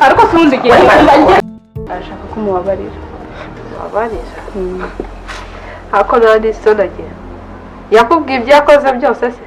Ariko si ubundi igihe arashaka ko umubabarira. Babarira ariko nta n'isoni agira. Yakubwiye ibyo yakoze byose se?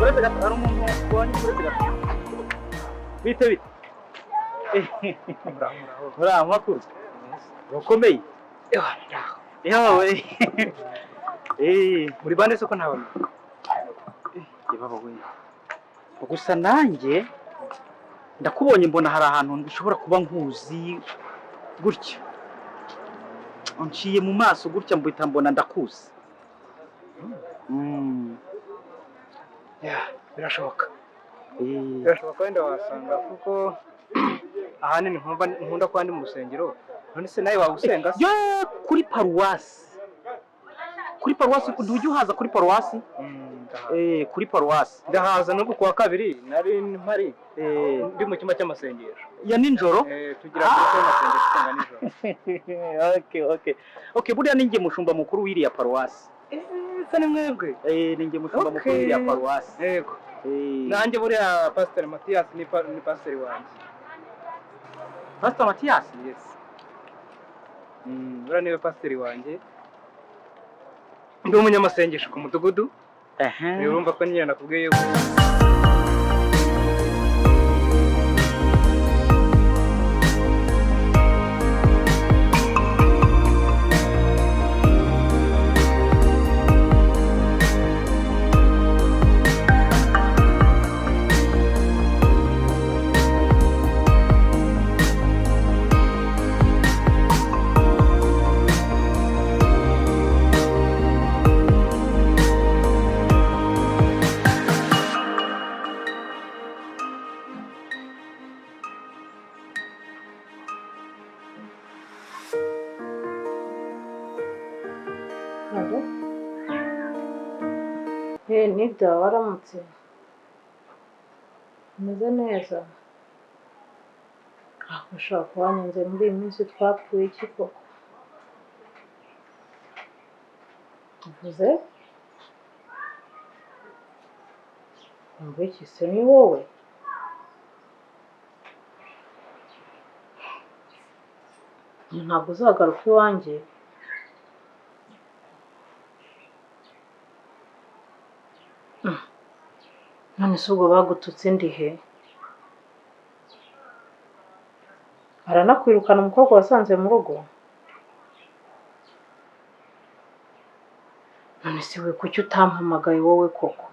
Uretse gato hari umuntu ubonye, uretse gato. Bite bite? Muraho, makuru urakomeye? Yawe, Muri bande se ko ntabona? Baba we, gusa nanjye ndakubonye, mbona hari ahantu nshobora kuba nkuzi gutya, unciye mu maso gutya, mbita mbona ndakuzi. Yeah, birashoboka. Birashoboka, wenda wasanga kuko ahanini nkumva nkunda kuba ndi mu rusengero. None se nawe waba usenga se? Yo, kuri paruwasi, kuri paruwasi, ntujya uhaza kuri paruwasi? Ndahaza. Kuri paruwasi. Ndahaza n'ubwo kuwa kabiri nari mpari, ndi mu cyumba cy'amasengesho. Ya nijoro? Tugira cyumba cy'amasengesho, usenga nijoro. Okay, buriya ninjye mushumba mukuru w'iriya paruwasi. Se ni mwebwe? Ninjye mushumba mukuru w'iriya paruwasi. Yego. Nanjye buriya Pastor Mathias ni pasiteri wanjye. Pastor Mathias? Yes. Buriya niwe pasiteri wanjye. Ndi umunyamasengesho ku mudugudu. Urumva ko nyine nakubwiye yuko Allô? Nida, waramutse? Umeze neza? Ah, ushobora kuba wanyanze muri iyi minsi, twapfuye iki koko? Uvuze? Umva iki se, ni wowe? Ntabwo uzagaruka iwanjye? None se ubwo bagututse ndihe? Baranakwirukana umukobwa wasanze mu rugo? None se we kuki utampamagaye wowe koko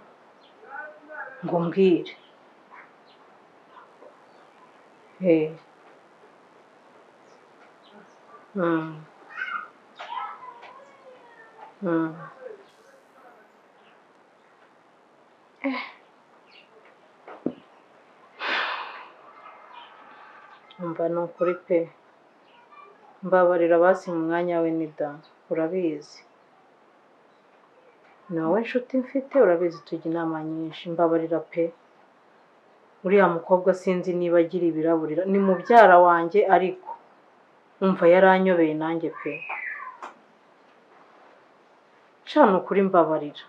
ngo umbwire? Eh. Umva, ni ukuri pe, mbabarira basi mu mwanya we Nida, urabizi ni wowe nshuti mfite, urabizi tujya inama nyinshi, mbabarira pe. Uriya mukobwa sinzi niba agira ibiraburira, ni mubyara wanjye ariko umva yaranyobeye nanjye pe. Sha ni ukuri mbabarira.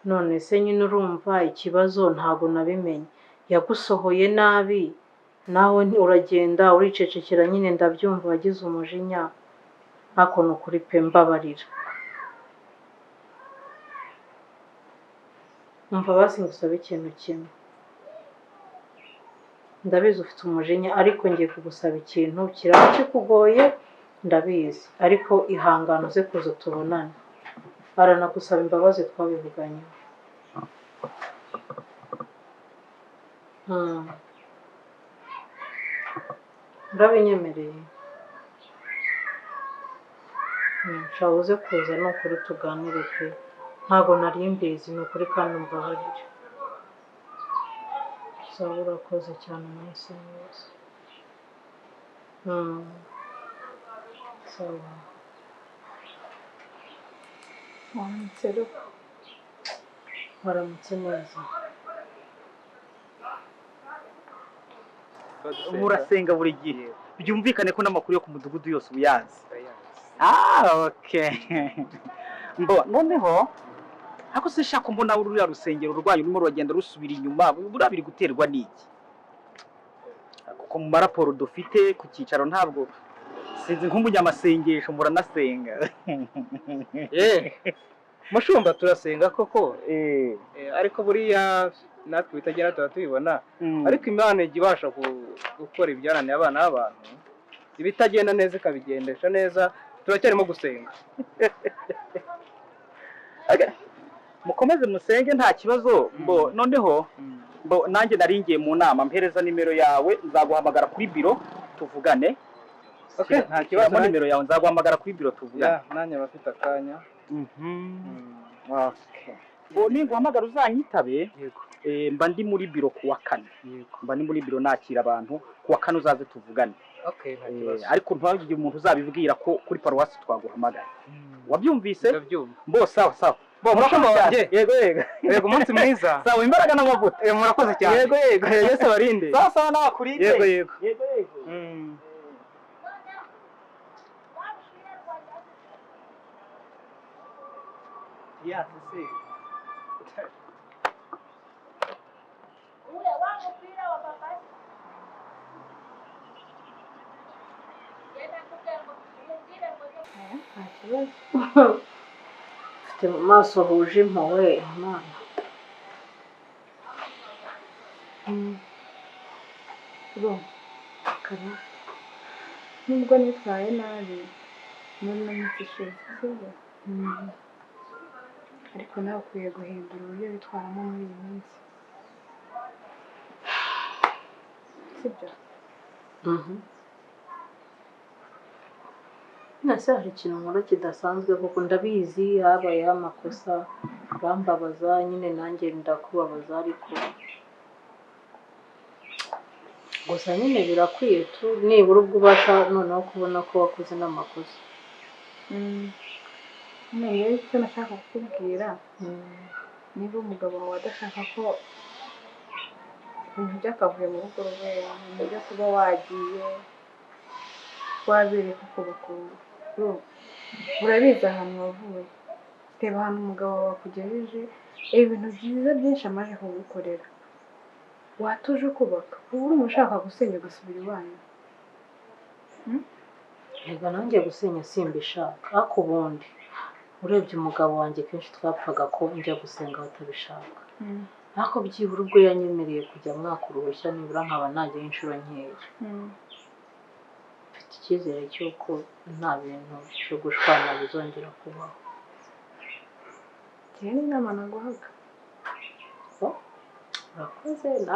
None se nyine urumva ikibazo ntago nabimenye, yagusohoye nabi nawe uragenda uricecekera nyine, ndabyumva wagize umujinya, ariko ni ukuri pe mbabarira. Umva basi ngusabe ikintu kimwe, ndabizi ufite umujinya ariko ngiye kugusaba ikintu kiraba kikugoye ndabizi, ariko ihangane uze kuza tubonane. Aranagusaba imbabazi twabivuganyeho. Urabinyemereye? Nshaka uze kuza ni ukuri tuganire pe, ntabwo nari mbizi ni ukuri kandi umbabarire. Sawa, urakoze cyane, umunsi mwiza. Sawa. Waramutse ruko. Waramutse neza. Murasenga buri gihe, byumvikane ko n'amakuru yo ku mudugudu yose uyazi. Ah, okay. Mbo noneho ariko se shaka mbona ruriya rusengero rwanyu rurimo ruragenda rusubira inyuma, buriya biri guterwa n'iki? Kuko mu maraporo dufite ku cyicaro ntabwo sinzi nk'umunyamasengesho muranasenga. Mushumba, turasenga koko. Ariko buriya natwe bitagera tuba tubibona, ariko Imana ijya ibasha gukora ibyananiye abana b'abantu, ibitagenda neza ikabigendesha neza. Turacyarimo gusenga. Okay. Mukomeze musenge nta kibazo. Mbo noneho mbo nanjye nari ngiye mu nama, mpereza nimero yawe nzaguhamagara kuri biro tuvugane. Okay, nta kibazo. Shyiramo nimero yawe, nzaguhamagara kuri biro tuvugane. Ya, nanjye abafite akanya. Okay. Ngo ninguhamagara uzanyitabe. Yego. Mba ndi muri biro kuwa kane. Yego. Mba ndi muri biro nakira abantu kuwa kane, uzaze tuvugane. Okay, nta kibazo. Ariko ntihagire umuntu uzabibwira ko kuri paruwasi twaguhamagaye. Wabyumvise? Ndabyumva. Mbo sawa sawa. Bo, mushumba Murakoze cyane. wanjye. Yego yego. Yego, umunsi mwiza. Sawa, imbaraga n'amavuta. Murakoze cyane. Yego yego. Yesu abarinde. Sawa sawa, nawe akurinde. Yego yego. Yego yego. Yatse se. Nta kibazo. Mfite mu maso huje impuhwe, Imana. Bo kara, nubwo nitwaye nabi muri ino minsi ishize, sibyo? Ariko nawe ukwiye guhindura uburyo witwaramo muri iyi minsi, sibyo? Nase hari ikintu nkora kidasanzwe kuko ndabizi habayeho amakosa, urambabaza nyine nanjye ndakubabaza, ariko gusa nyine birakwiye tu nibura ubwo ubasha noneho kubona ko wakoze n'amakosa. Nyine rero icyo nashaka kukubwira, niba umugabo wawe adashaka ko ibintu by'akavuyo mu rugo rwe, ibintu byo kuba wagiye wabereka ko bakunda, urabizi ahantu wavuye, reba ahantu umugabo wawe akugejeje, ibintu byiza byinshi amaze kugukorera, watuje ukubaka, uba urumva ushaka gusenya ugasubira iwanyu. Reka nanjye gusenya simbishaka, ariko ubundi urebye umugabo wanjye kenshi twapfaga ko njya gusenga batabishaka, ariko byibura ubwo yanyemereye kujya mwaka uruhushya nibura nkaba najyayo inshuro nkeya, mfite icyizere cy'uko nta bintu byo gushwana bizongera kubaho. Njyewe n'inama naguhaga. Urakoze, nta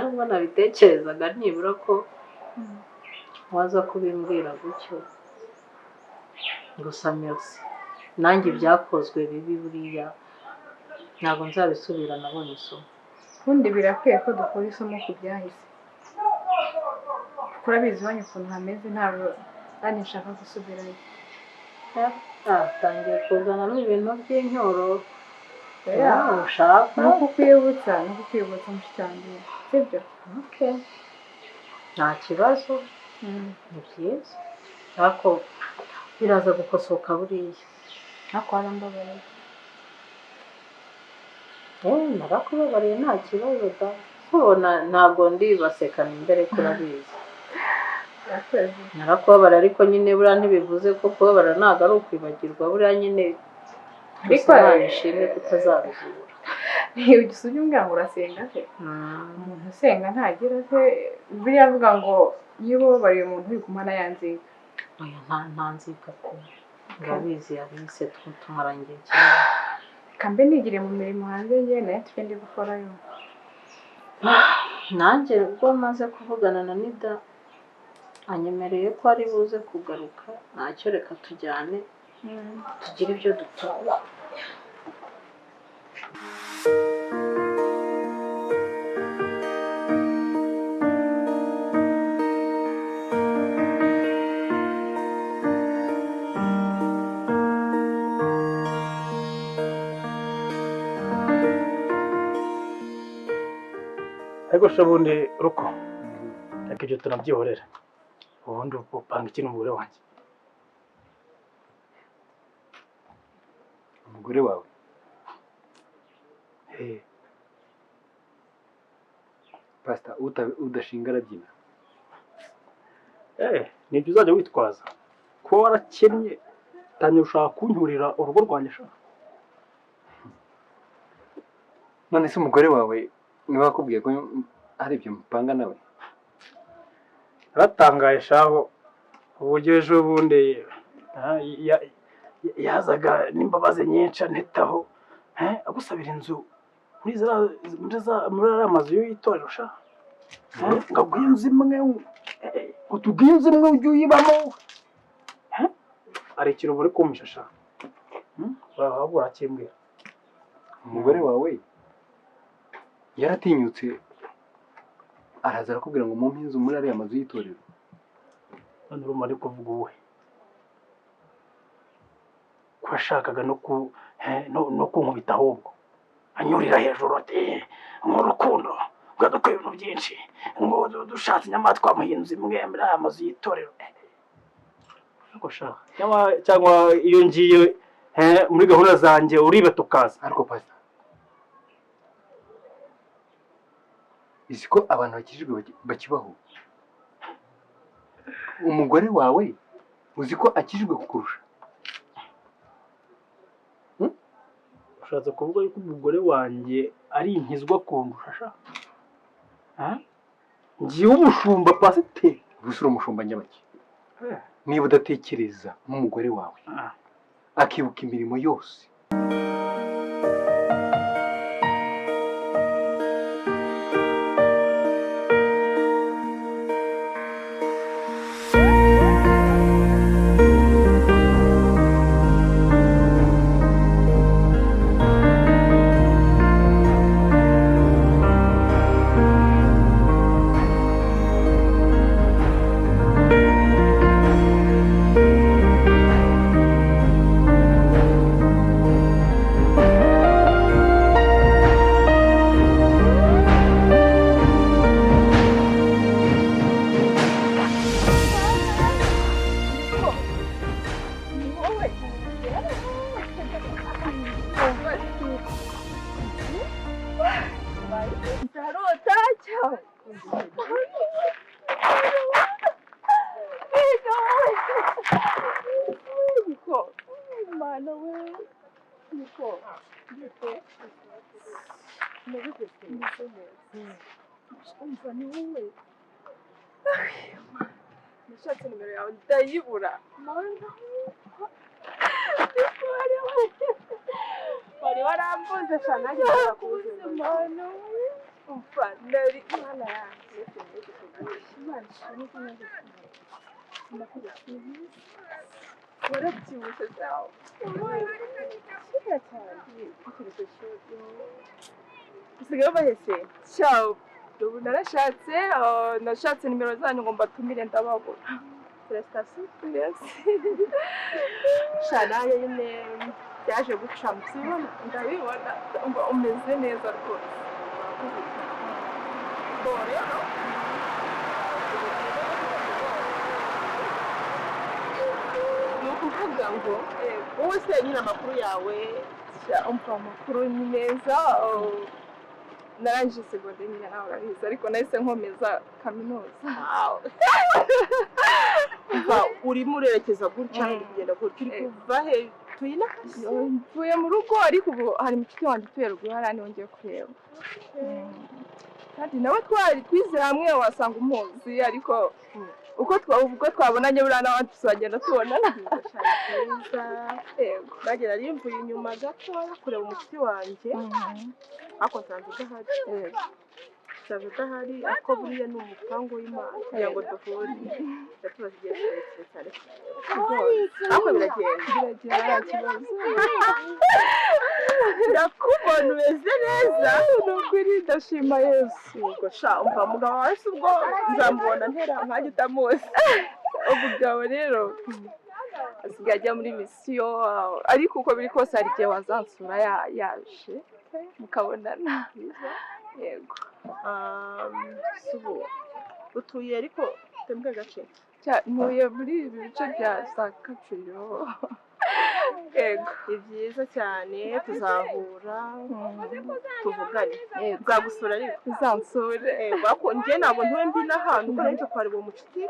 nubwo nabitekerezaga nibura ko waza kubimbwira gutyo. Gusa merci, nanjye ibyakozwe bibi buriya ntabwo nzabisubira, nabonye isomo. Ubundi birakwiye ko dukora isomo ku byahise, kuko urabizi iwanyu ukuntu hameze, ntabwo kandi nshaka gusubirayo. Atangiye kuzanamo ibintu by'incyuro. Oya. Ushaka. Ni ukukwibutsa mushiki wanjye, sibyo? Okay. Nta kibazo, ni byiza, ariko biraza gukosoka buriya. Ariko warambabariye. Narakubabariye, nta kibazo da. Ubona ntabwo ndibasekana imbere ko urabizi. Urakoze. Narakubabara, ariko nyine buriya ntibivuze ko kubabara ntabwo ari ukwibagirwa buriya nyine. Ariko Gusa Imana ishimwe kutazabizura. Ujya umbwira ngo urasenga se? Umuntu usenga ntagira se buriya avuga ngo niba ubabariye umuntu wigumana yanzika. Oya, nta nzika pe, urabizi yabise tumaranye igihe kinini. Reka mbe nigire mu mirimo hanze, njye nayo tujye ndi gukorayo. Nanjye ubwo maze kuvugana na Nida, anyemereye ko ari buze kugaruka, ntacyo reka tujyane tugire ibyo dutora. Ariko se ubundi ruko, reka ibyo tunabyihorera, ubundi upanga iki n'umugore wanjye? Umugore wawe? Eh, Pasita, udashinga arabyina. Eh, nibyo uzajya witwaza kuba warakennye, tangira ushaka kuncyurira urugo rwanjye sha. None se umugore wawe niwe wakubwiye ko hari ibyo mupanga nawe? Naratangaye shaho, uburyo ejo bundi yazaga n'imbabazi nyinshi antetaho, agusabira inzu muri ariya mazu y'itorero sha. Ngo aguhe inzu imwe, ngo tuguhe inzu imwe ujye uyibamo. Hari ikintu buri kumpisha sha. Waba urakimbwira. Umugore wawe yaratinyutse araza arakubwira ngo mumpe inzu muri ariya mazu y'itorero? None urumva ari kuvuga uwuhe? Ko yashakaga no kunkubita, ahubwo anyurira hejuru ati nk'urukundo ngo dukora ibintu byinshi, ngo dushatse nyamara twamuha inzu imwe muri aya mazu y'itorero. Ariko sha, cyangwa iyo ngiye muri gahunda zanjye uriba tukaza. Ariko pasita, izi ko abantu bakijijwe bakibaho, umugore wawe uzi ko akijijwe kukurusha? Ushatse kuvuga yuko umugore wanjye ari inkizwa kundusha sha? Ngiye umushumba pasiteri. Gusa uri umushumba nyabaki niba udatekereza nk'umugore wawe akibuka imirimo yose. Ndarota cyane. Niko, Mana we, niko, niko, umva ni wowe. Nashatse nimero yawe ndayibura. Mana, wari warambuze sha, nanjye ndakubuze. Mana we, umva nari Mana yanjye. Imana ishimwe ko naje kumenya. Warabyibushye cyawe. Kera cyane. Ukiri ku ishuri. Usigaye ubahese? Ciao. Ubu narashatse, nashatse nimero zanyu ngo mbatumire ndababura. Félicitations. Merci. Sha nanjye nyine byaje gucamo. Sibona ndabibona, umva umeze neza rwose. Bo rero Ni ukuvuga ngo wowe se nyine amakuru yawe? Sha, umva amakuru ni meza. Narangije segonderi nyine nawe urabizi, ariko nahise nkomeza kaminuza. Umva urimo urerekeza gutya, Mm. uri kugenda gutya, uri kuva he tuyina? Mvuye mu rugo, ariko ubu hari mushiki wanjye utuye ruguru hariya, niho ngiye kureba. Kandi nawe twari twize hamwe, wasanga umuzi, ariko uko twabonanye buriya n'abandi tuzagenda tubonana. Yego. Nanjye nari mvuye inyuma gatoya kureba umushuti wanjye, ariko nsanze udahari. Yego. Sava adahari, ariko buriya ni umupangu w'Imana kugira ngo duhure. Ndatubaza igihe kirekire cyane rwose, ariko biragenda. Biragenda nta kibazo. Ndakubona umeze neza. Ni ukuri ndashima Yesu. Ubwo sha, umva, mugabo wawe se ubwo nzamubona ntera nkanjye utamuzi? Umugabo rero asigaye ajya muri misiyo, ariko uko biri kose hari igihe wazansura yaje mukabonana. Yego. Si ubu utuye ariko utuye mu kahe gace? Ntuye muri ibi bice bya za Kacyiru. Yego. Ni byiza cyane, tuzahura tuvugane. Yego. Nzagusura ariko. Uzansure. Yego, ariko njye ntabwo ntuye mbi n'ahantu kuko nari nje kuhareba uwo mucuti,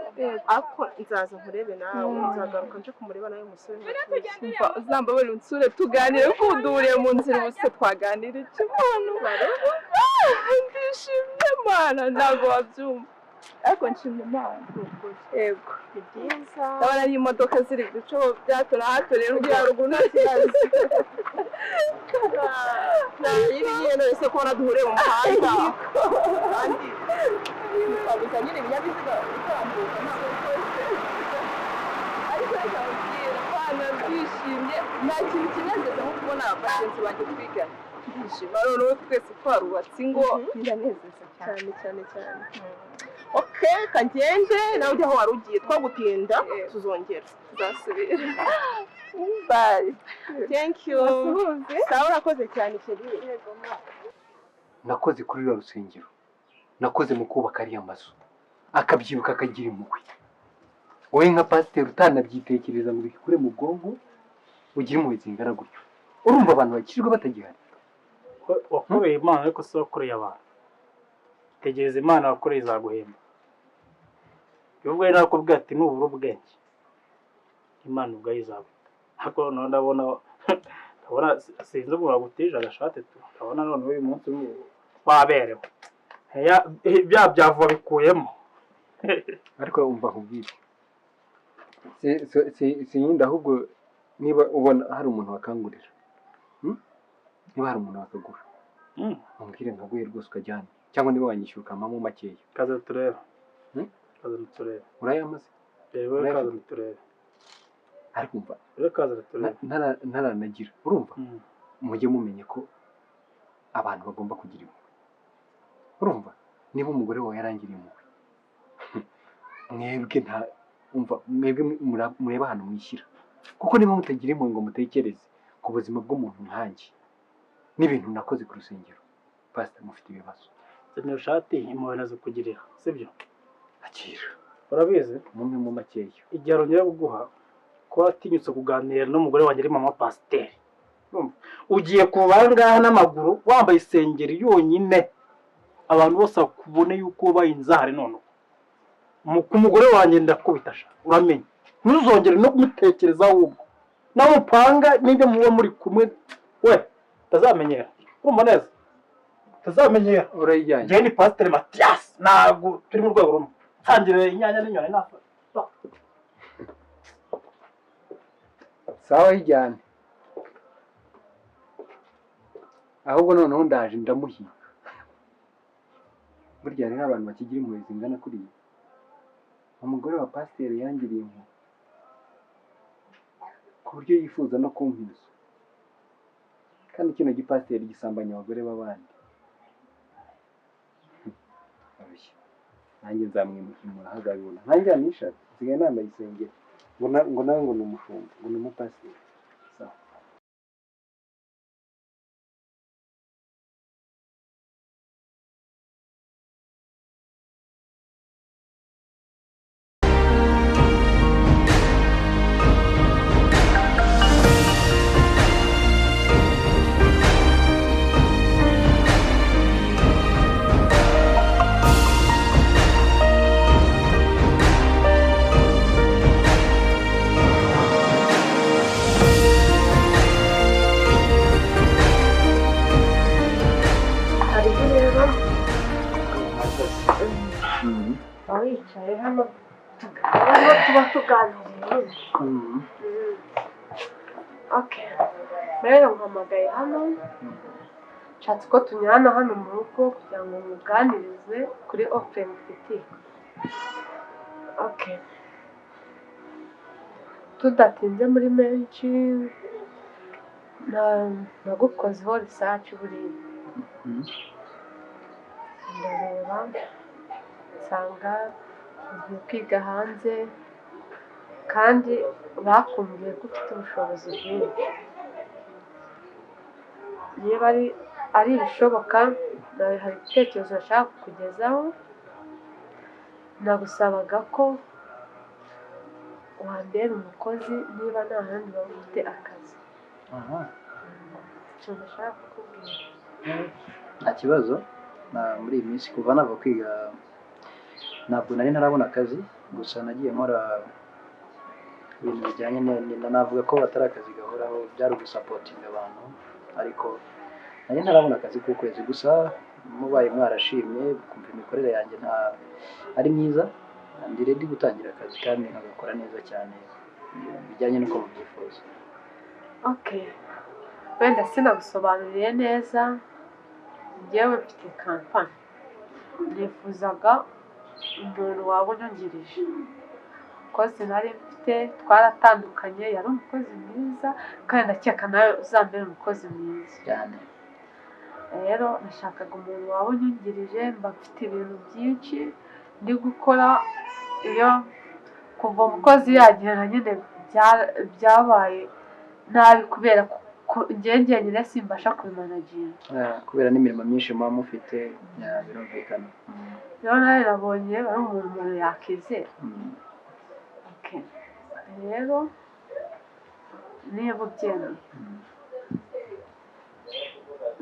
ariko nzaza nkurebe nawe, nzagaruka nje kumureba nawe musore ntatuzi. Umva, uzambabarire unsure tuganire, kuko ubu duhuriye mu nzira, ubu se twaganira iki muntu? Ndishimye Mana, ntabwo wabyumva, ariko nshimye Imana. Yego. Ni byiza. Ndabona ari imodoka ziri guca bya hato na hato rero ujya haruguru nta kibazo. Ibi nyine none se kubona duhuriye mu muhanda kandi twabuza nyine ibinyabiziga gutambuka, ntabwo rwose. Ariko reka nkubwire Mana, ndishimye, nta kintu kinezeza nko kubona bagenzi banjye twigana, ndishima noneho twese twarubatse ingo, biranezeza cyane. Cyane cyane cyane. Okay, kagende nawe ujya aho wari ugiye, twagutinda tuzongera. Tuzasubira, bye. Thank you. Basuhuze. Sawa, urakoze cyane chérie. Nakoze kuri ruriya rusengero, nakoze mu kubaka ariya mazu, akabyibuka akagira impuhwe. Wowe nka pasiteri utanabyitekereza ngo bikure mu bwonko, ugire impuhwe zingana gutyo, urumva abantu bakijwe batagihari? Wakoreye Imana ariko si wakoreye abantu. Tegereza Imana wakoreye izaguhemba. Ubwo rero nakubwira ati nubura ubwenge, Imana ubwayo izaguta. Ariko noneho ndabona sinzi umuntu wagutije agashati tu, ndabona noneho uyu munsi waberewe. Bya byavuba bikuyemo. Ariko umva nkubwire, si yindi, ahubwo niba ubona hari umuntu wakangurira, Niba hari umuntu wakagura, umbwire nkaguhe rwose ukajyana, cyangwa niba wanyishyura ukampamo makeya. Kaza turebe. Hmm? Kaza turebe. Urayamaze? Reba. Urayafite? Kaza turebe. Ariko umva, Reba, kaza turebe. ntaranagira, urumva, mujye mumenya ko abantu bagomba kugira impuhwe. Urumva, niba umugore wawe yarangiriye impuhwe, mwebwe nta, umva, mwebwe murebe ahantu mwishyira, kuko niba mutagira impuhwe ngo mutekereze ku buzima bw'umuntu nkanjye n'ibintu nakoze ku rusengero, pasita, mufite ibibazo. Zana ishati, impuhwe nazikugirira, sibyo? Akira. Urabizi. Mumpe mu makeya. Igihe arongera kuguha kuba watinyutse kuganira n'umugore wanjye ari mama pasiteri. Urumva? Ugiye kuva aha ngaha n'amaguru, wambaye isengeri yonyine, abantu bose bakubone yuko wabaye inzahare. Noneho ku mugore wanjye ndakubita sha, uramenye ntuzongere no kumutekereza, ahubwo nawe upanga n'ibyo muba muri kumwe we utazamenyera. Urumva neza, utazamenyera. Urayijyanye? Njyewe ni pasiteri Matiyasi, ntabwo turi mu rwego rumwe. Nsangire inyanya n'inyoni nasa. Sawa, yijyane. Ahubwo noneho ndaje ndamuhiga. Burya hariho abantu bakigira impuhwe zingana kuriya. Umugore wa pasiteri yangiriye impuhwe ku buryo yifuza no kumpa inzu, kandi kino gipasiteri gisambanya abagore b'abandi. Oya, nanjye nzamwimuhimura aho azabibona. Nkanjye nishati nsigaye nambaye isengeri, ngo nawe ngo ni umushumba, ngo ni umupasiteri. Sawa. Hariho rero aho wicaye hano, hano tuba tuganiriye. Okay, rero nguhamagaye hano. Nshatse ko tunyurana hano mu rugo kugira ngo muganirize kuri offre mufitiye. Okay. Tudatinze muri menshi, nagukozeho research buriya. Ndareba nsanga ugiye kwiga hanze kandi bakumbwiye ko ufite ubushobozi bwinshi. Niba ari ibishoboka, nawe hari igitekerezo nashaka kukugezaho, nagusabaga ko wambera umukozi niba nta handi waba ufite akazi. Icyo nashaka kukubwira. Nta kibazo. Muri iyi minsi kuva nava kwiga ntabwo nari ntarabona akazi, gusa nagiye nkora ibintu bijyanye navuga ko atari akazi gahoraho, byari ugusapotinga abantu, ariko nari ntarabona akazi k'ukwezi. Gusa mubaye mwarashimye kumva imikorere yanjye nta ari myiza, ndi ready gutangira akazi kandi nkagakora neza cyane bijyanye n'uko mubyifuza. Okay. Wenda sinagusobanuriye neza, njyewe mfite kampani. Nifuzaga umuntu waba unyungirije. Umukozi nari mfite twaratandukanye, yari umukozi mwiza kandi ndakeka nawe uzambera umukozi mwiza. Cyane. Rero nashakaga umuntu waba unyungirije, mba mfite ibintu byinshi ndi gukora, iyo kuva umukozi yagenda nyine byabaye nabi kubera ko njye njyenyine simbasha kubimanaginga. Kubera n'imirimo myinshi muba mufite, birumvikana. Rero nawe nabonye ari umuntu yakizera. Okay. Rero niba ubyemeye,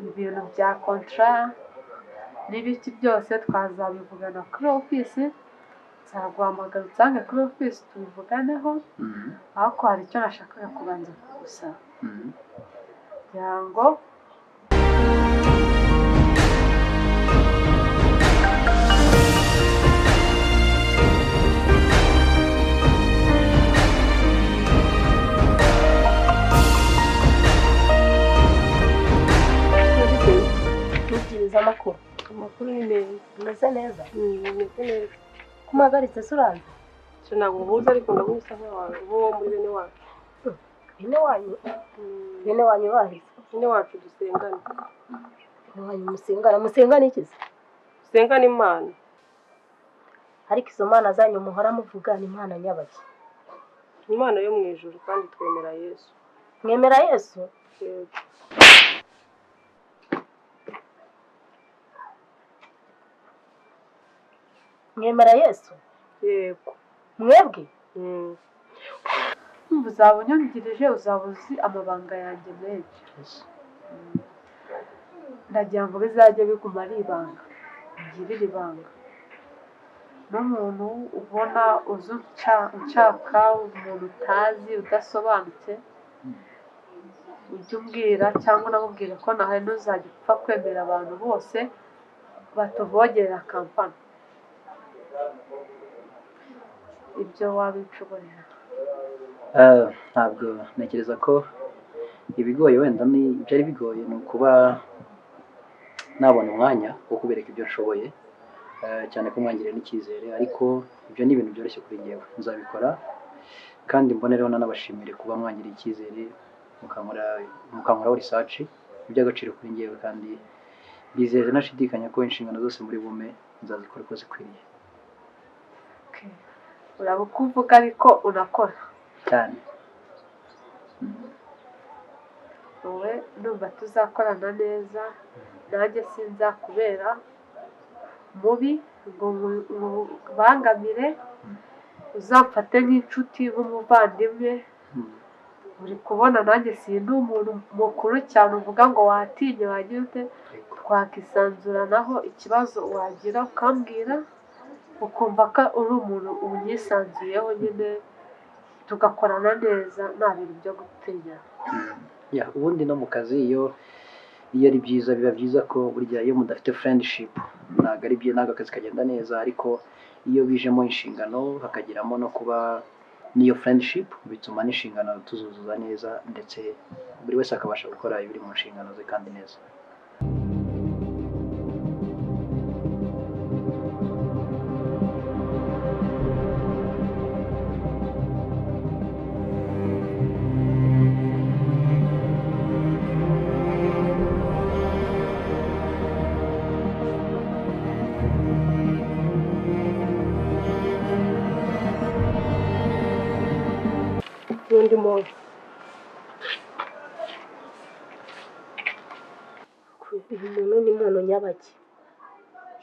ibintu bya contrat n'ibiki byose twazabivugana kuri ofisi, nzaguhamagara unsange kuri ofisi tubivuganeho, ariko hari icyo nashakaga kubanza kugusaba kugira ngo Ntubwirize amakuru. Amakuru ni meza. Umeze neza? Meze neza. Ko uhagaritse se uranze? Ntabwo nkuzi ariko ndabona usa nk'uwo muri bene wacu. Bene wanyu? Bene wanyu bahise? Bene wacu dusengana. Bene wanyu musengana? Musengana iki se? Dusengana Imana. Ariko izo mana zanyu muhora muvuga ni imana nyabaki? Imana yo mu ijuru kandi twemera Yesu. Mwemera Yesu? Yego. Mwemera Yesu? Yego. Mwebwe? Uzaba unyungirije, uzaba uzi amabanga yanjye menshi. Ndagira ngo bizajye biguma ari ibanga, ungirire ibanga. N'umuntu ubona uzi unshaka, umuntu utazi udasobanutse, ujye umbwira cyangwa unamubwire ko nawe ntuzajya upfa kwemera abantu bose batuvogerera kampani. Ibyo wabinshobora? Ntabwo ntekereza ko ibigoye, wenda ni byari bigoye ni ukuba nabona umwanya wo kubereka ibyo nshoboye, cyane ko mwangiriye n'icyizere, ariko ibyo ni ibintu byoroshye kuri njyewe, nzabikora kandi mbonereho nanabashimire kuba mwangiriye icyizere mukankoraho research, iby'agaciro kuri njyewe, kandi bizeje ntashidikanya ko inshingano zose muri bume nzazikora uko zikwiriye. Uraba uko uvuga ariko unakora cyane. Wowe ndumva tuzakorana neza, nanjye sinzakubera mubi ngo nkubangamire, uzamfate nk'inshuti nk'umuvandimwe. Uri kubona nanjye sindi umuntu mukuru cyane uvuga ngo watinye wagira ute, twakisanzuranaho, ikibazo wagira ukambwira, ukumva ko uri umuntu unyisanzuyeho nyine, tugakorana neza nta bintu byo gutinya. Ubundi no mu kazi iyo ari byiza, biba byiza ko burya iyo mudafite friendship ntabwo ari byo, ntabwo akazi kagenda neza, ariko iyo bijemo inshingano hakagiramo no kuba n'iyo friendship bituma n'inshingano tuzuzuza neza, ndetse buri wese akabasha gukora ibiri mu nshingano ze kandi neza. undi muntu. Uyu muntu ni muntu nyabaki?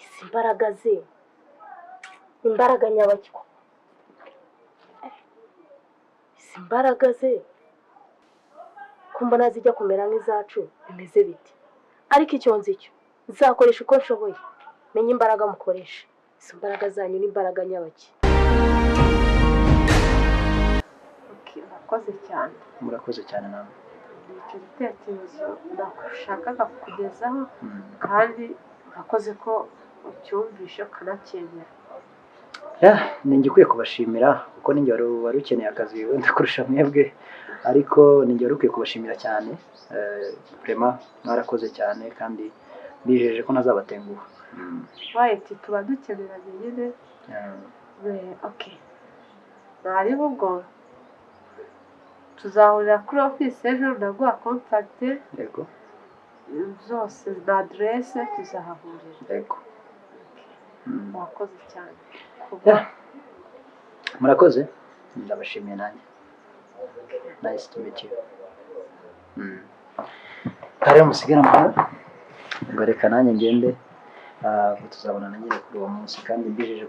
Izi mbaraga ze, imbaraga nyabaki koko? Izi mbaraga ze ko mbona zijya kumera nk'izacu, bimeze bite? Ariko icyo nzi cyo, nzakoresha uko nshoboye menye imbaraga mukoresha. Izo mbaraga zanyu ni imbaraga nyabaki? Murakoze cyane. Murakoze cyane namwe. Icyo gitekerezo nashakaga kukugezaho, kandi urakoze ko ucyumvishe ukanacyemera. Yeah, ni njye ukwiye kubashimira kuko ninjye wari ukeneye akazi wenda kurusha mwebwe, ariko ninjye wari ukwiye kubashimira cyane. Vraiment mwarakoze cyane kandi mbijeje ko ntazabatenguha. Wayiti tuba dukeneranye nyine. Okay, ntaribo, ubwo tuzahurira kuri ofisi ejo, ndaguha contact Yego. zose na aderese, tuzahahurira. Yego. Murakoze cyane. Yeah. Murakoze, ndabashimiye nanjye. Nice to meet you. Rero musigare amahoro, ngo reka nanjye ngende. Ubwo tuzabonana nyine kuri uwo munsi kandi mbijeje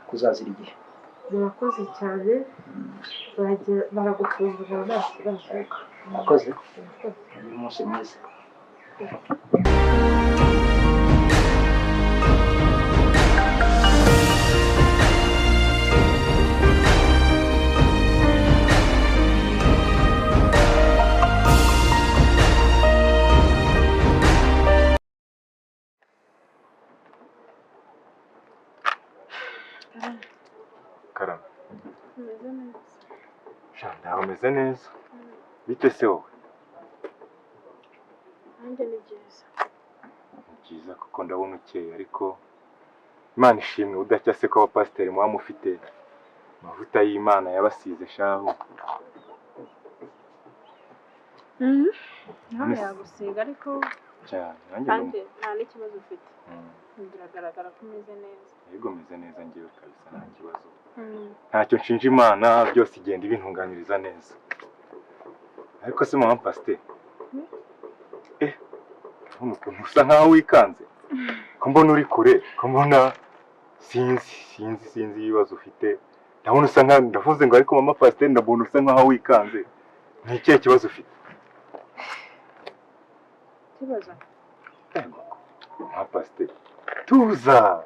kuzazira igihe. Murakoze cyane. Baragufungurira nta kibazo. Murakoze, ni umunsi mwiza. Karame. Umeze neza? Sha, ntawe umeze neza. Bite se wowe? Nanjye ni byiza. Ni byiza kuko ndabona ukeye, ariko Imana ishimwe. Udacya se ko abapasiteri muba mufite amavuta y'Imana yabasize shahu? Nawe yagusiga ariko. Cyane nanjye. Kandi nta n'ikibazo ufite, biragaragara ko umeze neza. Yego, meze neza ngewe kabisa, nta kibazo, ntacyo nshinja Imana, byose igenda ibintunganyiriza neza. Ariko se mama pasiteri, urabona ukuntu usa nkaho wikanze, ko mbona uri kure, ko mbona sinzi ibibazo ufite? Ndabona usa nkaho, ndavuze ngo ariko mama pasiteri, ndabona usa nkaho wikanze, ni ikihe kibazo ufite? Ikibazo? Mama pasiteri, tuza,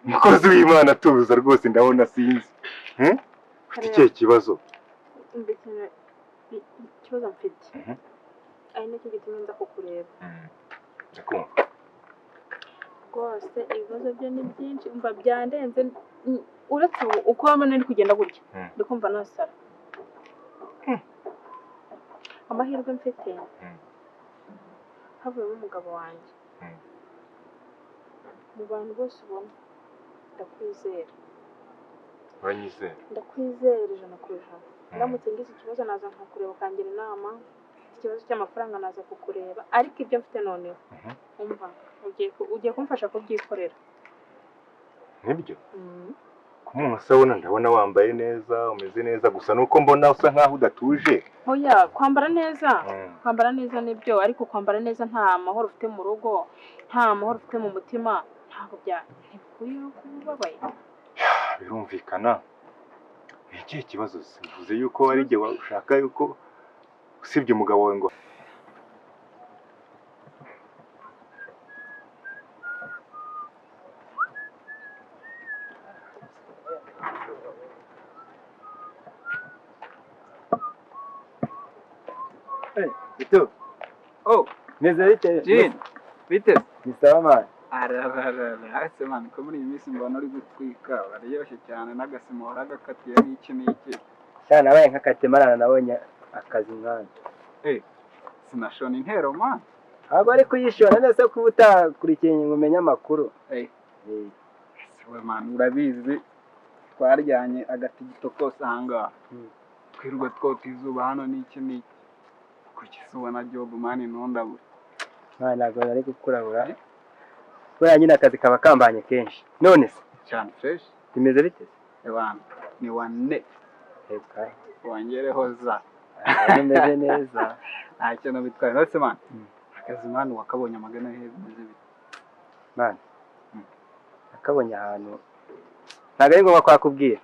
umukozi w'Imana, tuza rwose, ndabona sinzi. Ufite ikihe kibazo? Umva, ikibazo mfite, ari nacyo gitumye nza kukureba. Ndakumva. Rwose ibibazo byo ni byinshi, umva, byandenze. Uretse ubu uko wabona ndi kugenda gutya, ndi kumva nasara. Amahirwe mfite, havuyemo umugabo wanjye. Mu bantu bose ubona, ndakwizera. Uranyizera? Ndakwizera 100%. Ndamutse ngize ikibazo naza nkakureba ukangira inama. Mfite ikibazo cy'amafaranga naza kukureba, ariko ibyo mfite noneho, umva, ugiye kumfasha kubyikorera. Nibyo? Ku muntu usabona, ndabona wambaye neza, umeze neza, gusa nuko mbona usa nkaho udatuje. Oya, kwambara neza, kwambara neza nibyo, ariko kwambara neza nta mahoro ufite mu rugo, nta mahoro ufite mu mutima, ntabwo bya ntibikwiye kuba ubabaye. Birumvikana. Ni ikihe kibazo se? Uvuze yuko hari igihe ushaka yuko usibye umugabo wawe ngo Bito. Oh, Meze bite? Jean, bite? Ni sawa man. Arararara, ese man, ko muri iyi minsi mbona uri gutwika, uraryoshye cyane n'agasima waragakatiye n'iki n'iki. Sha, nabaye nk'akatemarana, nabonye akazi mwana. Eh, sinashona intero man. Ahubwo ari kuyishora neza kuba utakurikiye ngo umenye amakuru. Eh, ese we man, urabizi twaryanye agatigito kose ahangaha. Twirirwa twota izuba hano n'iki n'iki. Kugeza ubona job man ntundabure. Mwana, ntabwo nari kukurabura. Buriya nyine akazi kaba kambanye kenshi. None se Cyane fresh. bimeze bite? Ewana, ni wane. Reka. Wongereho za. Umeze neza. Nta kintu bitwaye. None se man, akazi man wakabonye amagana hehe bimeze bite? Man, nakabonye ahantu ntabwo ari ngombwa kwakubwira.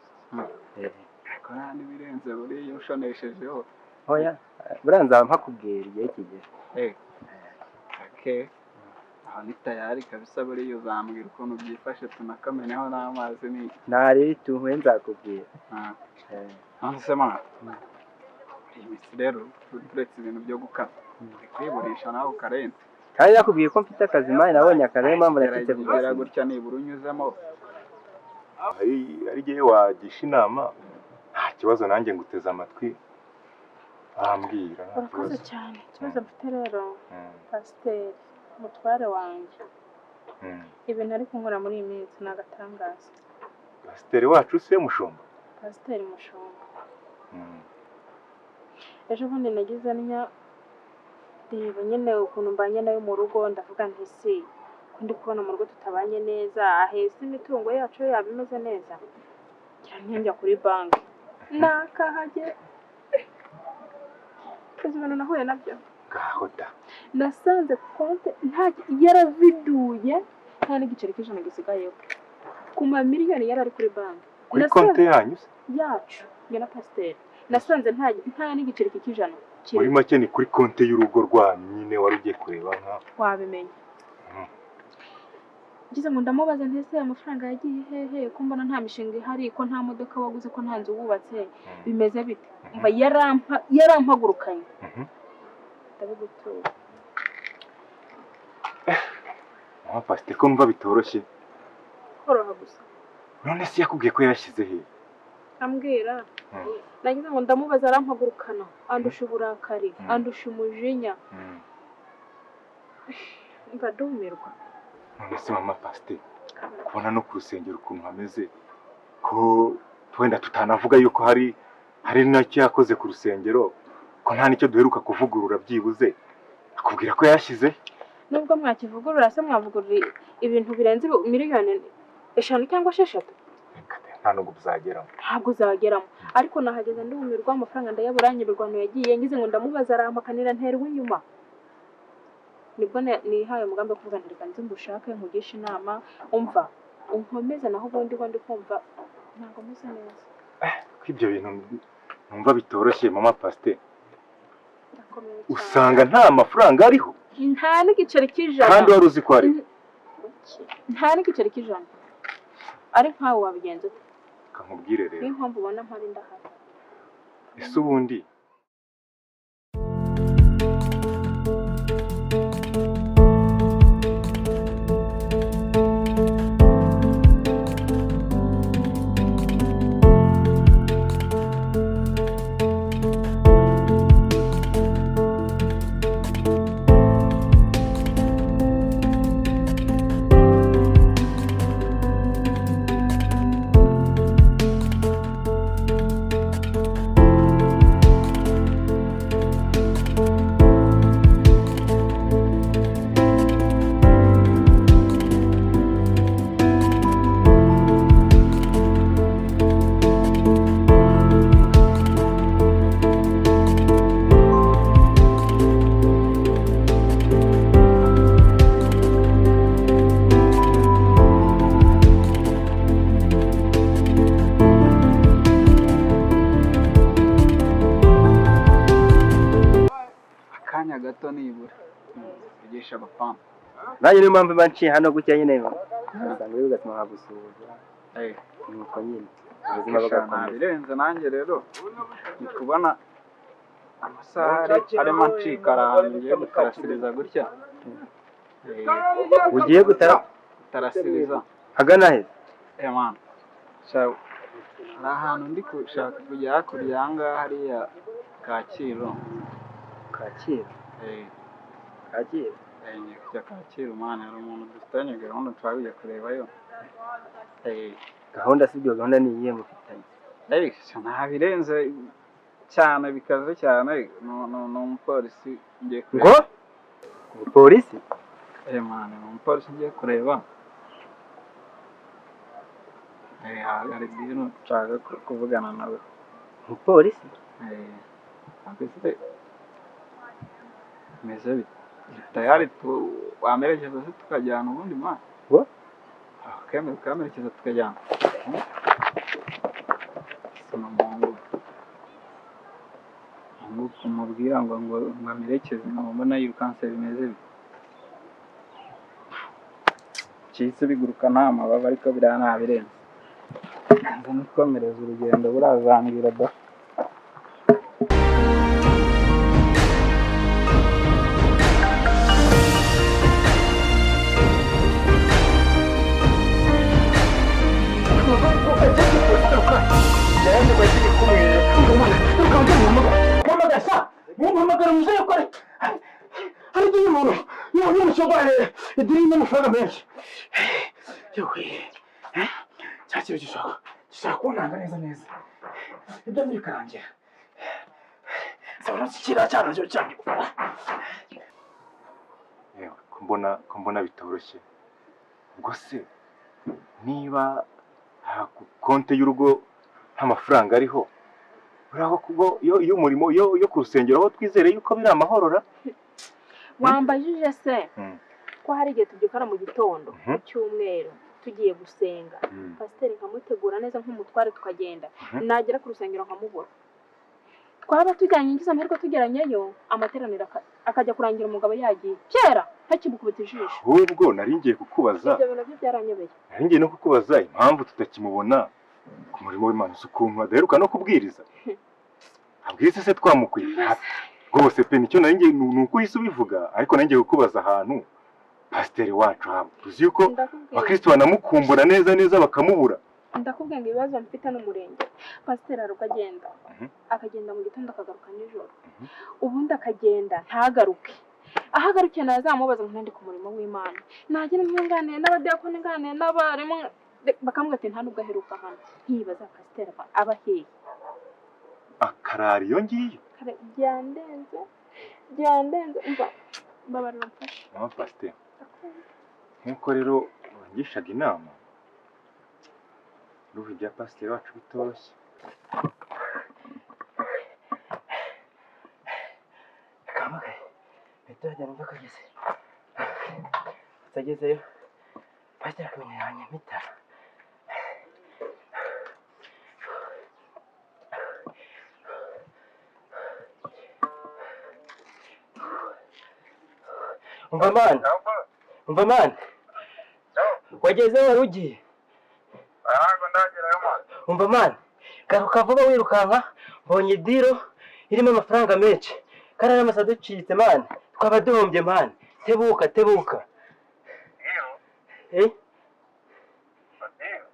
Ariko nta n'ibirenze buriya ushoneshejeho. Oya, buriya nzaba mpakubwira igihe kigera. Okay. Aho ni tayari kabisa, buriya uzambwira ukuntu byifashe tunakameneho n'amazi ni. Ntari tuhuye nzakubwira. None se man, iyi minsi rero turetse ibintu byo gukata, uri kwiburisha nawe ukarenza. Kandi nakubwiye ko mfite akazi man, nabonye akazi, niyo mpamvu nacitse ku Gerageza kazi. gutya nibura unyuzemo. Hari igihe wagisha inama, nta kibazo, nanjye nguteze amatwi wambwira, nta Urakoze kibazo. cyane. Ikibazo mfite rero, pasiteri umutware wanjye, ibintu ari kunkora muri iyi minsi ni agatangaza. Pasiteri wacu se mushumba? Pasiteri Mushumba. Ejo bundi nagize ntya, reba nyine ukuntu mbanye nawe mu rugo, ndavuga nti si ko ndi kubona mu rugo tutabanye neza, ahese imitungo yacu yaba imeze neza? Ngira njya kuri banki, nakahagera, uzi ibintu nahuye nabyo? Ngaho da! Nasanze konti nta yaraviduye, nta n'igiceri cy'ijana gisigayeho ku mamiliyoni yari ari kuri banki. Kuri konti yanyu se? Yacu, njye na pasiteri. Nasanze nta n'igiceri cy'ijana Muri kiri. make ni kuri konti y'urugo rwanyu nyine wari ugiye kureba nka Wabimenya. Ngize ngo ndamubaza nti ese amafaranga yagiye hehe, ko mbona nta mishinga ihari, ko nta modoka waguze, ko nta nzu wubatse, bimeze bite? Umva, yarampagurukanye, ndabigutura. Mama pasiteri, ko numva bitoroshye. Koroha gusa. None se yakubwiye ko yashyize he? Ambwira, nagize ngo ndamubaza arampagurukana, andusha uburakari, andusha umujinya, mba ndumirwa. None se mama pasiteri, kubona no ku rusengero ukuntu hameze, ko wenda tutanavuga yuko hari n'icyo yakoze ku rusengero, ko nta n'icyo duheruka kuvugurura, byibuze akubwira ko yashyize Nubwo mwakivugurura se, mwavugurura ibintu birenze miliyoni 5 cyangwa 6? Nta nubwo byageramo. Ntabwo uzageramo, ariko nahageze ndumirwa, amafaranga ndayabura, nyoberwa ahantu yagiye. Ngize ngo ndamubaza arampakanira, nterwa inyuma. Nibwo nihaye umugambi wo kuvuga nti reka nze ngushake nkugishe inama, umva unkomeze, naho ubundi ho ndi kumva ntabwo meze neza. Ko ibyo bintu numva bitoroshye, mama pasiteri. Ndakomeye cyane. Usanga nta mafaranga ariho? Nta n'igiceri cy'ijana. Kandi wari uzi ko ariho? Nta n'igiceri cy'ijana. Ari nkawe wabigenza ute? Reka nkubwire rero. Niyo mpamvu ubona mpari ndahari. Ese ubundi Akanya gato nibura ugisha abapampa. Nanjye niyo mpamvu mba nciye hano gutya nyine, ugasanga uri ugatuma nkagusuhuza, nuko nyine ubuzima bugakomeza. Ntabirenze, nanjye rero ndi kubona amasaha arimo acika, hari ahantu ngiye gutarasiriza gutya. Ugiye gutara? Gutarasiriza. Hagana he? Eh man, hari ahantu ndi gushaka kujya hakurya aha ngaha hariya Kacyiru. Kacyiru? Eh. Kacyiru? Eh, ngiye kujya Kacyiru man, hari umuntu dufitanye gahunda nshaka kujya kurebayo. Eh. Gahunda si ibyo, gahunda ni iyihe mufitanye? Eh, ntabirenze cyane bikaze cyane, ni umupolisi ngiye kureba. Ngo umupolisi? Eh man, ni umupolisi ngiye kureba. Eh, hari ibintu nshaka kuvugana nawe. Umupolisi? Mbese meze bite? Tayari tu wamerekeza se tukajyana ubundi man? Ngo? Ukemera ukamerekeza tukajyana. Soma muhungu. Muhungu kumubwira ngo amerekeze nkaba mbona yirukanse bimeze bite? Cyitse biguruka nta mababa ariko biriya ntabirenze. Nza nikomereza urugendo burazambwira da. Mumpamagara muzehe ko hari igihe umuntu y'umushogore idini n'amafaranga menshi. Yewe, cya kintu gishobora kunanga neza neza, ibyo bikarangira sabona kiriya cyana cyo cyane. Yewe, ko mbona bitoroshye. Ubwo se niba konte y'urugo nta mafaranga ariho, uraho kubo iyo umurimo yo ku rusengero aho twizere yuko biri amahorora. Wambajije se ko hari igihe tubyukana mu gitondo ku cyumweru tugiye gusenga, pasiteri nkamutegura neza nk'umutware tukagenda, nagera ku rusengero nkamubura. Twaba tujyanye ngize amahirwe tugeranyeyo, amateraniro akajya kurangira umugabo yagiye kera ntakimukubita ijisho. Ahubwo nari ngiye kukubaza, Ibyo bintu byo byaranyobeye. nari ngiye no kukubaza impamvu tutakimubona ku murimo w'Imana, uzi ukuntu adaheruka no kubwiriza. Abwiriza se twamukwiye rwose pe, nicyo nari ngiye, ni uko uhise ubivuga, ariko nari ngiye kukubaza ahantu pasiteri wacu haba tuzi yuko abakristo banamukumbura neza neza bakamubura. Ndakubwira ngo ibibazo mfite n'umurenge, pasiteri aruko agenda akagenda mu gitondo akagaruka nijoro, ubundi akagenda ntagaruke, aho agarukiye nazamubaza ngo ndi ku murimo w'Imana, nagira nkunganire n'abadiyakoni nganire n'abarimu bakamubwira ati nta nubwo aheruka hano. Nkibaza pasiteri aba hehe? Akarara iyo ngiyo. Byandenze byandenze, umva mbabarira mfashe. Mama pasiteri, nk'uko rero wangishaga inama, ndumva ibya pasiteri wacu bitoroshye. Kahamagaye bahita bajyana imva kageze atagezeyo, pasiteri akamenya yanyamita. Umva mani, umva mani, wagezeyo wari ugiye? Umva mani, garuka vuba wirukanka, mbonye idiro irimo amafaranga menshi kandi ari amasaha ducitse mani, twaba duhombye mani, tebuka tebuka.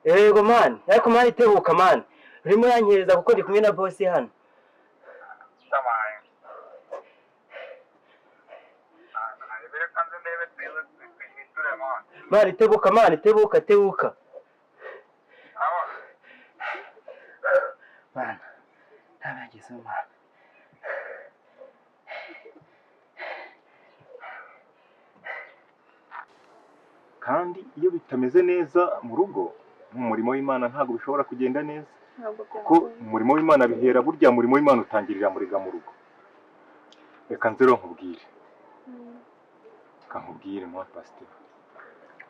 Yego mani, ariko mani tebuka mani, urimo uranyereza kuko ndi kumwe na bosi hano. Mani tebuka mani, tebuka tebuka. Mani, ntabageze mani. Kandi iyo bitameze neza mu rugo, mu murimo w'Imana ntabwo bishobora kugenda neza, kuko umurimo w'Imana bihera burya, umurimo w'Imana utangirira muriga mu rugo. Reka nze rero nkubwire, reka nkubwire mwa pasiteri,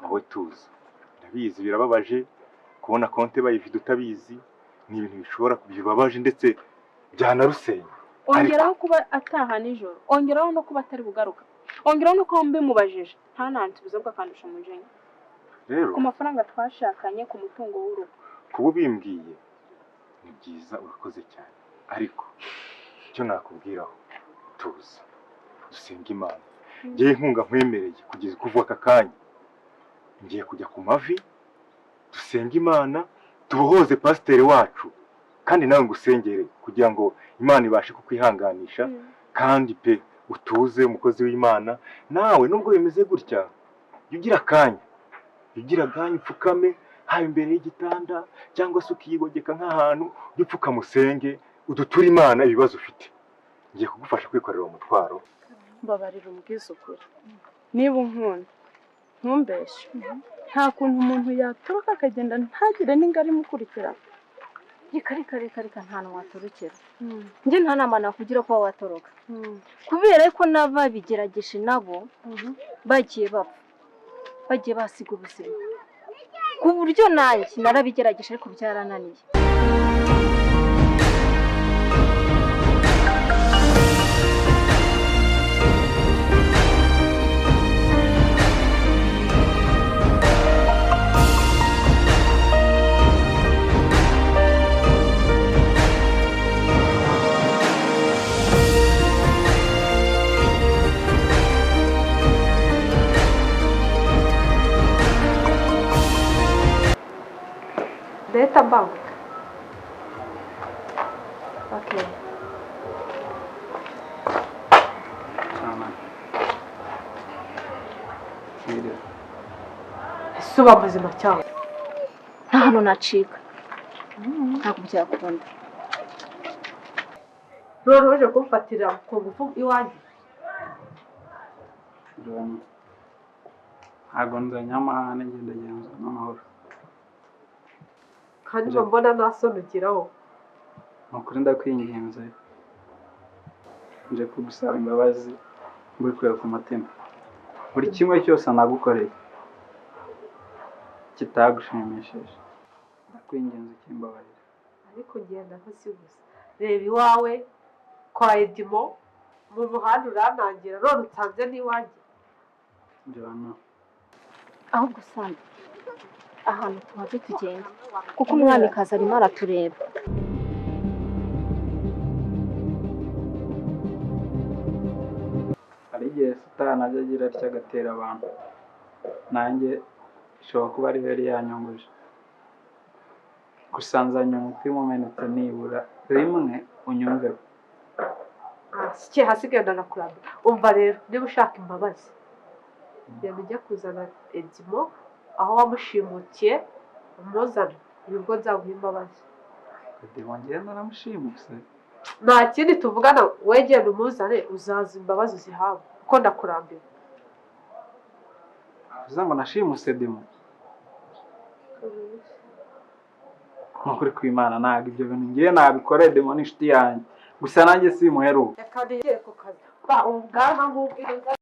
wowe tuza, ndabizi birababaje kubona konte bayivida utabizi, ni ibintu bishobora bibabaje ndetse byanarusenya. Ongeraho kuba ataha nijoro, ongeraho no kuba atari bugaruka, ongeraho no kuba mbimubajije nta nansubiza bwo akandusha umujinya. Rero ku mafaranga twashakanye, ku mutungo w'urugo. Kuba ubimbwiye ni byiza, urakoze cyane, ariko icyo nakubwiraho, tuza dusenga Imana. Ngiye inkunga nkwemereye kugeza kuva aka kanya, ngiye kujya ku mavi dusenga Imana, tubohoze pasiteri wacu, kandi nawe ngusengere kugira ngo Imana ibashe kukwihanganisha, kandi pe utuze umukozi w'Imana. Nawe nubwo bimeze gutya, jya ugira akanya, jya ugira akanya upfukame haba imbere y'igitanda cyangwa se ukiyibogeka nk'ahantu, ujye upfukama usenge uduture Imana ibibazo ufite. Ngiye kugufasha kwikorera uwo mutwaro. Mbabarira umbwize ukuri, niba unkunda ntumbeshe, nta kuntu umuntu yatoroka akagenda ntagire n'ingari imukurikirana. Reka, reka, reka, reka, nta hantu watorokera. Njye nta nama nakugira kuba watoroka, kubera ko n'ababigerageje nabo bagiye bapfa, bagiye basiga ubuzima, ku buryo nanjye narabigerageje ariko byarananiye. Ndahita mbanguka. Okay. Cyane. Mwiriwe. Ese uba muzima cyangwa? Nta hantu nacika, ntabwo byakunda. None uje kumfatira ku ngufu iwanjye? Joanna, ntabwo nzanye amahane, ngenda genzura n'amahoro. Kandi mba mbona nta soni ugiraho. Ni ukuri ndakwinginze, nje kugusaba imbabazi mbikuye ku mutima. Buri kimwe cyose nagukoreye kitagushimishije, ndakwinginze ukimbabarire. Ariko ngenda nkusi gusa, reba iwawe kwa Edimo mu muhanda uranangira, none utanze n'iwanjye. Joanna. Ahubwo usanga ahantu tuhave tugenda, kuko umwamikazi arimo aratureba. Hari igihe Satani ajya agira atya agatera abantu, nanjye ishobora kuba ari yari yanyunguje. Gusa nzanye umutima umenetse, nibura rimwe unyumveho. Sike hasigaye ndanakurambira. Umva rero, niba ushaka imbabazi, genda ujya kuzana Edimo aho wamushimutiye, umuzane, nibwo nzaguha imbabazi. Edimo ngenda naramushimuse? Nta kindi tuvugana, we genda umuzane, uzaza imbabazi uzihabwe, kuko ndakurambiwe. Uvuze ngo nashimuse Edimo? Ni ukuri kw'Imana ntabwo ibyo bintu ngiye nabikora. Edimo ni inshuti yanjye, gusa nanjye simuheruka. Reka nigere ku kazi. Ba ubwanwa nk'ubwiza.